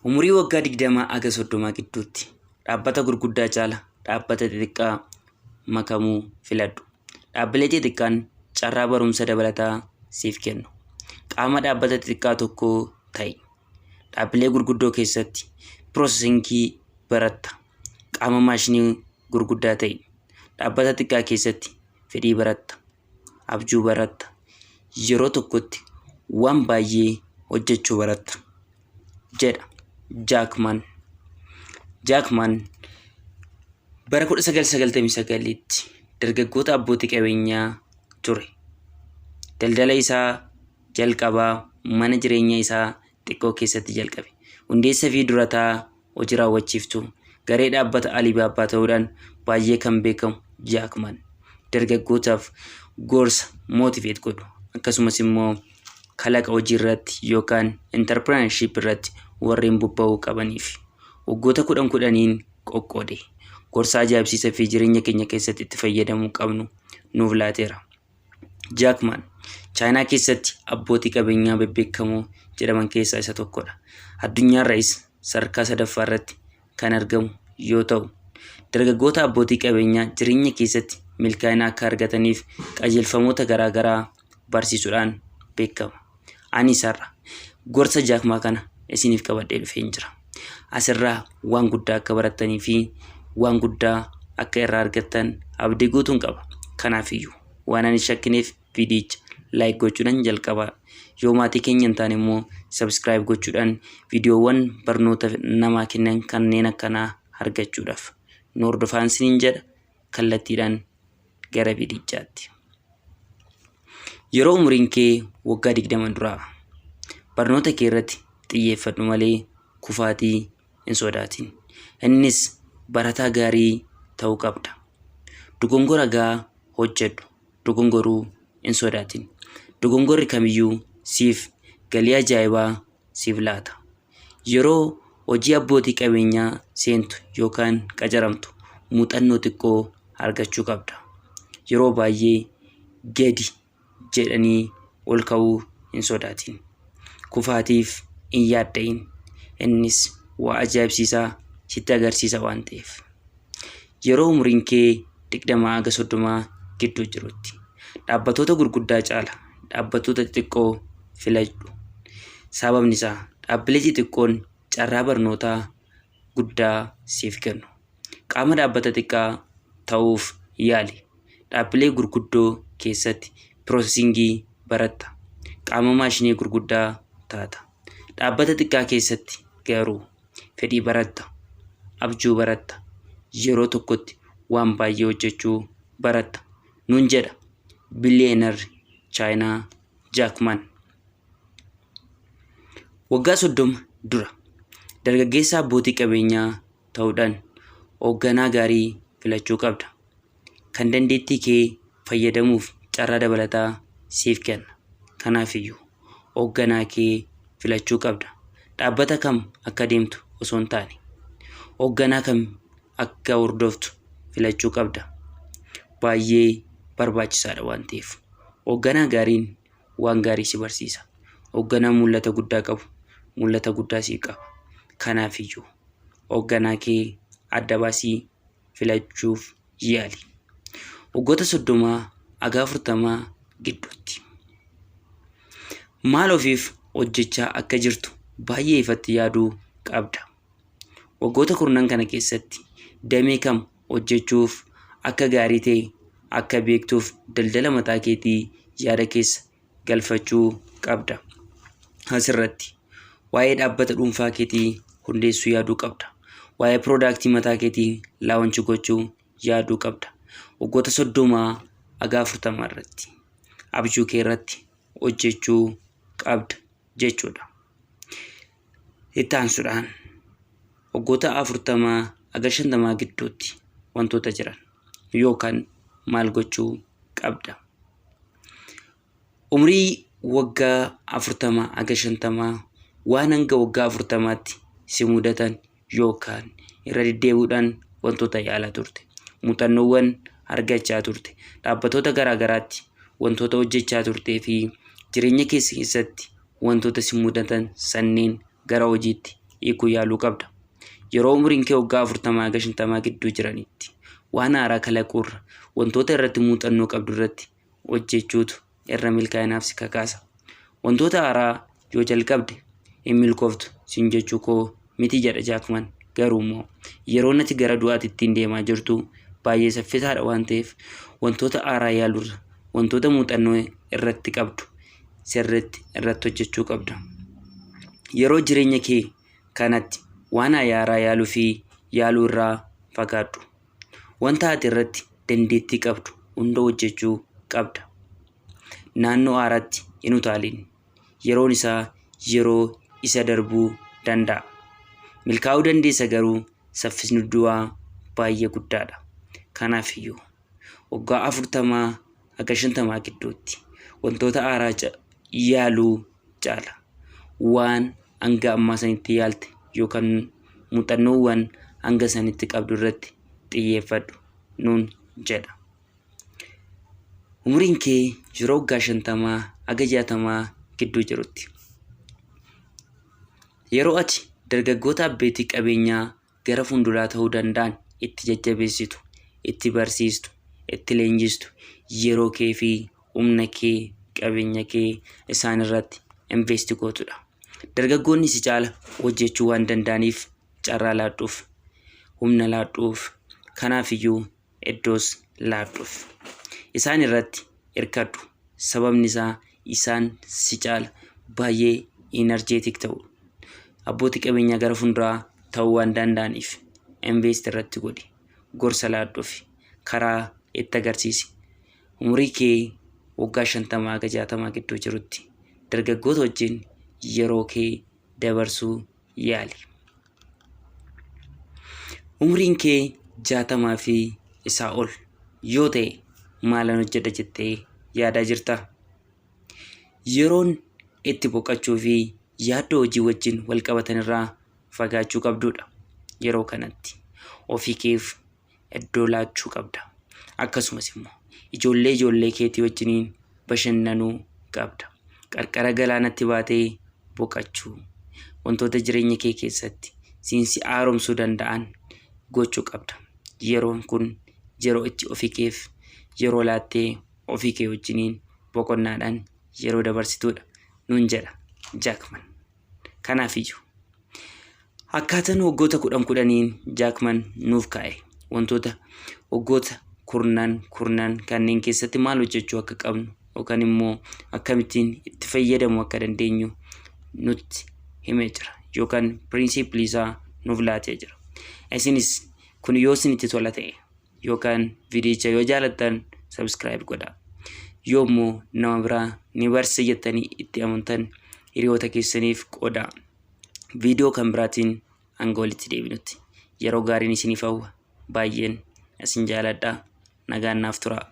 Umurii waggaa 20 haga 30 gidduutti dhaabbata gurguddaa caala dhaabbata xixiqqaa makamuu filadhu. Dhaabbilee xixiqqaan carraa barumsa dabalataa siif kennu. Qaama dhaabbata xixiqqaa tokkoo ta'i. Dhaabbilee gurguddoo keessatti piroosesingii baratta. Qaama maashinii gurguddaa ta'i. Dhaabbata xiqqaa keessatti fedhii baratta. Abjuu baratta. Yeroo tokkotti waan baay'ee hojjechuu baratta. Jedha Jaak Maan. Jaak Maan bara 1999tti dargaggoota abbootii qabeenyaa ture. Daldala isaa jalqabaa mana jireenya isaa xiqqoo keessatti jalqabe. Hundeessa fi durataa hojii raawwachiiftuu garee dhaabbata Alibaabbaa ta'uudhaan baay'ee kan beekamu Jaak Maan dargaggootaaf gorsa motivate godhu akkasumas immoo kalaqa hojii irratti yookaan entrepreneurship irratti warreen bobba'uu qabaniif waggoota kudhan kudhaniin qoqqoode gorsa ajaa'ibsiisaa fi jireenya keenya keessatti itti fayyadamuu qabnu nuuf laateera. Jaak Maan Chaayinaa keessatti abbootii qabeenyaa bebbeekamoo jedhaman keessaa isa tokkodha. Addunyaarraayis sadarkaa sadaffaa irratti kan argamu yoo ta'u, dargaggoota abbootii qabeenyaa jireenya keessatti milkaa'ina akka argataniif qajeelfamoota garaagaraa barsiisuudhaan beekama. Anis har'a gorsa Jaak Maa kana isiniif qabadhee dhufeen jira. Asirraa waan guddaa akka barattanii fi waan guddaa akka irraa argattan abdii guutuun qaba. Kanaafiyyuu waan ani shakkineef viidiyicha like gochuudhaan jalqabaa. Yoo maatii keenya hin taane immoo subscribe gochuudhaan viidiyoowwan barnoota namaa kennan kanneen akkanaa argachuudhaaf nu hordofaan isiniin jedha kallattiidhaan gara viidiyichaatti. Yeroo umuriin kee waggaa 20 duraa barnoota kee irratti xiyyeeffadhu malee kufaatii hin sodaatin. Innis barataa gaarii ta'uu qabda. Dogongora gahaa hojjedhu. Dogongoruu hin sodaatin. Dogongorri kamiyyuu siif galii ajaa'ibaa siif laata. Yeroo hojii abbootii qabeenyaa seentu yookaan qacaramtu muuxannoo xiqqoo argachuu qabda. Yeroo baay'ee gadi jedhanii ol ka'uu hin sodaatin. Kufaatiif hin yaadda'in. Innis waa ajaa'ibsiisaa sitti agarsiisa waan ta'eef. Yeroo umuriin kee 20 haga 30 gidduu jirutti dhaabbatoota gurguddaa caala dhaabbatoota xixiqqoo filadhu. Sababni isaa dhaabbilee xixiqqoon carraa barnootaa guddaa siif kennu. Qaama dhaabbata xiqqaa ta'uuf yaali. Dhaabbilee gurguddoo keessatti piroosesingii baratta. Qaama maashinii gurguddaa taata. Dhaabbata xiqqaa keessatti garuu fedhii baratta. Abjuu baratta. Yeroo tokkotti waan baay'ee hojjechuu baratta. Nuun jedha biliyeenarri Chaayinaa Jaak Maan. Waggaa 30 dura dargaggeessa abbootii qabeenyaa ta'uudhaan hoogganaa gaarii filachuu qabda. Kan dandeettii kee fayyadamuuf carraa dabalataa siif kenna. Kanaafiyyuu hoogganaa kee filachuu qabda. Dhaabbata kam akka deemtu osoo hin taane hoogganaa kam akka hordoftu filachuu qabda. Baay'ee barbaachisaadha waan ta'eef. Hoogganaa gaariin waan gaarii si barsiisa. Hoogganaa mul'ata guddaa qabu mul'ata guddaa siif qaba. Kanaafiyyuu hoogganaa kee adda baasii filachuuf yaali. Waggoota 30 haga 40 gidduutti. Maal ofiif hojjechaa akka jirtu baay'ee ifatti yaaduu qabda. Waggoota kurnan kana keessatti damee kam hojjechuuf akka gaarii ta'e akka beektuuf daldala mataa keetii yaada keessa galfachuu qabda. Asirratti waa'ee dhaabbata dhuunfaa keetii hundeessuu yaaduu qabda. Waa'ee piroodaaktii mataa keetii laawunchi gochuu yaaduu qabda. Waggoota 30 haga 40 irratti abjuu kee irratti hojjechuu qabda jechuudha. Itti aansuudhaan waggoota 40 haga 50 gidduutti wantoota jiran yookaan maal gochuu qabda. Umrii waggaa 40 haga 50 waan hanga waggaa 40tti si mudatan yookaan irra deddeebi'uudhaan wantoota yaalaa turte, muuxannoowwan argachaa turte, dhaabbatoota garaa garaatti wantoota hojjechaa turtee fi jireenya keessa keessatti wantoota si mudatan sanneen gara hojiitti hiikuu yaaluu qabda. Yeroo umriin kee waggaa 40 haga 50 gidduu jiranitti waan haaraa kalaquurra wantoota irratti muuxannoo qabdu irratti hojjechuutu irra milkaa'inaaf si kakaasa. Wantoota haaraa yoo jalqabde hin milkooftu siin jechuu koo miti jedha Jaakman. Garuu immoo yeroon ati gara du'aatti ittiin deemaa jirtu baay'ee saffisaadha waan ta'eef wantoota haaraa yaalurra wantoota muuxannoo irratti qabdu sirriitti irratti hojjechuu qabda. Yeroo jireenya kee kanatti waan haaraa yaaluu fi yaaluu irraa fagaadhu. Wanta ati irratti dandeettii qabdu hunda hojjechuu qabda. Naannoo haaraatti hin utaalin. Yeroon isaa yeroo isa darbuu danda'a. Milkaa'uu dandeessa garuu saffisni du'aa baay'ee guddaadha. Kanaafiyyuu waggaa 40 haga 50 gidduutti wantoota haaraa yaaluu caala. Waan hanga ammaa sanitti yaalte yookaan muuxannoowwan hanga sanitti qabdu irratti xiyyeeffadhu nuun jedha. Umriin kee yeroo waggaa 50 haga 60 gidduu jirutti. Yeroo ati dargaggoota abbeetii qabeenyaa gara fuulduraa ta'uu danda'an itti jajjabeessitu, itti barsiistu, itti leenjistu, yeroo kee fi humna kee, qabeenya kee isaan irratti invest gootudha. Dargaggoonni si caala hojjechuu waan danda'aniif carraa laadhuuf, humna laadhuuf, kanaafiyyuu iddoos laadhuuf. Isaan irratti hirkadhu. Sababni isaa isaan si caala baay'ee energetic ta'u. Abbootii qabeenyaa gara fuulduraa ta'uu waan danda'aniif invest irratti godhi. Gorsa laadhuuf karaa itti agarsiisi. Umurii kee waggaa 50 haga 60 gidduu jirutti dargaggoota wajjin yeroo kee dabarsuu yaali. Umriin kee 60 fi isaa ol yoo ta'e maalan hojjedha jettee yaadaa jirta? Yeroon itti boqochuu fi yaaddoo hojii wajjin wal qabatan irraa fagaachuu qabdudha. Yeroo kanatti ofii keef iddoo laachuu qabda. Akkasumas immoo ijoollee ijoollee keetii wajjiniin bashannanuu qabda. Qarqara galaanatti baatee boqochuu, wantoota jireenya kee keessatti siinsi haaromsuu danda'an gochuu qabda. Yeroon kun yeroo itti ofii keef yeroo laattee ofii kee wajjiniin boqonnaadhaan yeroo dabarsituudha nuun jedha Jaakman. Kanaafiyyuu akkaataan waggoota kudhan kudhaniin Jaakman nuuf kaa'e wantoota waggoota kurnan kurnan kanneen keessatti maal hojjechuu akka qabnu yookaan immoo akkamittiin itti fayyadamuu akka dandeenyu nutti himee jira yookaan piriinsiipilii isaa nuuf laatee jira. Isinis kun yoo isinitti tola ta'e yookaan viidiyicha yoo jaalattan subscribe godhaa. Yoo immoo nama biraa ni barsiisa jettanii itti amantan hiriyoota keessaniif qoodaa. Viidiyoo kan biraatiin hanga walitti deebinutti yeroo gaariin isiniif hawwa. Baay'een isin jaaladha. Nagaan naaf turaa.